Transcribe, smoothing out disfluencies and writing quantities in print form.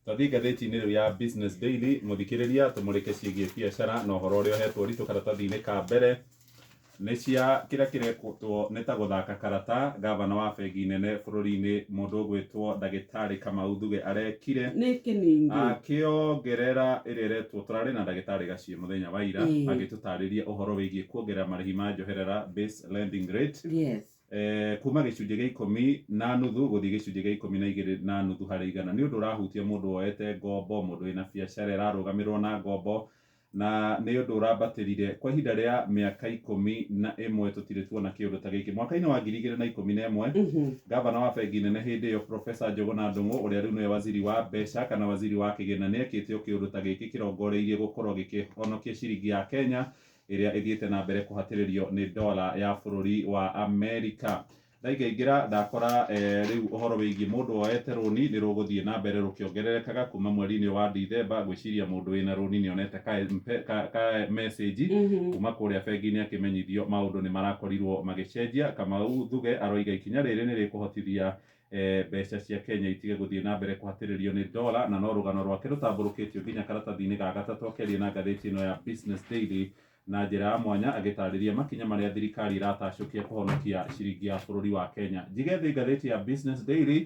Twathiĩ ngathĩti-inĩ rĩu ya Business Daily, mũthikĩrĩria, tũmũrĩke ciĩgiĩ biacara na ũhoro ũrĩa ũhetwo ũritũ karatathi-inĩ ka mbere nĩ cia kĩrĩa kĩrekwo nĩ ta gũthaka karata. Gavana wa bengi nene bũrũri-inĩ, mũndũ ũgwĩtwo ndagĩtarĩ Kamau Thuge, arekire Nĩ kĩningĩ. Akĩongerera ĩrĩa ĩretwo, tũrarĩ na ndagĩtarĩ Gaciĩ mũthenya wa ira, agĩtũtarĩria ũhoro wĩgiĩ kuongerera marĩhi ma njoherera, base lending rate, kuma gĩcunjĩ gĩa 10.5 gũthiĩ gĩcunjĩ gĩa 12.5 harĩ igana. Nĩ ũndũ ũrahutia mũndũ woete ngombo, mũndũ wĩna biacara ĩrarũgamĩrĩrwo na ngombo, na nĩ ũndũ ũrambatĩrire kwa ihinda rĩa mĩaka 11. Tũtirĩ tuona kĩũndũ ta gĩkĩ. Mwaka-inĩ wa 2011, gavana wa bengi nene hĩndĩ ĩyo, Professor Njũgũna Ndung'u, ũrĩa rĩu nĩwe waziri wa mbeca kana waziri wa kĩgĩna, nĩ ekĩte o kĩũndũ ta gĩkĩ kĩrongoreirie gũkorwo gĩkĩhonokia ciringi ya Kenya ĩrĩa ĩthiĩte na mbere kũhatĩrĩrio nĩ dola ya bũrũri wa Amerika. Ndaingaingĩra ndakora rĩu ũhoro wĩgiĩ mũndũ woete rũni nĩ rũgũthiĩ na mbere rũkĩongererekaga kuma mweri-inĩ wa Dithemba. Ngwĩciria mũndũ wĩna rũni nĩ onete ka message kuma kũrĩa bengi-inĩ akĩmenyithio maũndũ nĩ marakorirwo magĩcenjia. Kamau Thuge aroiga ikinya rĩrĩ nĩ rĩkũhotithia mbeca cia Kenya itige gũthiĩ na mbere kũhatĩrĩrio nĩ dola, na no rũgano rwake rũtambũrũkĩtio nginya karatathi-inĩ ga gatatũ akĩaria na ngathĩti ĩno ya Business Daily na njĩra ya mwanya, agĩtarĩria makinya marĩa thirikari ĩratacũkia kũhonokia ciringi ya bũrũri wa Kenya. Njige thĩ ngathĩti ya Business Daily.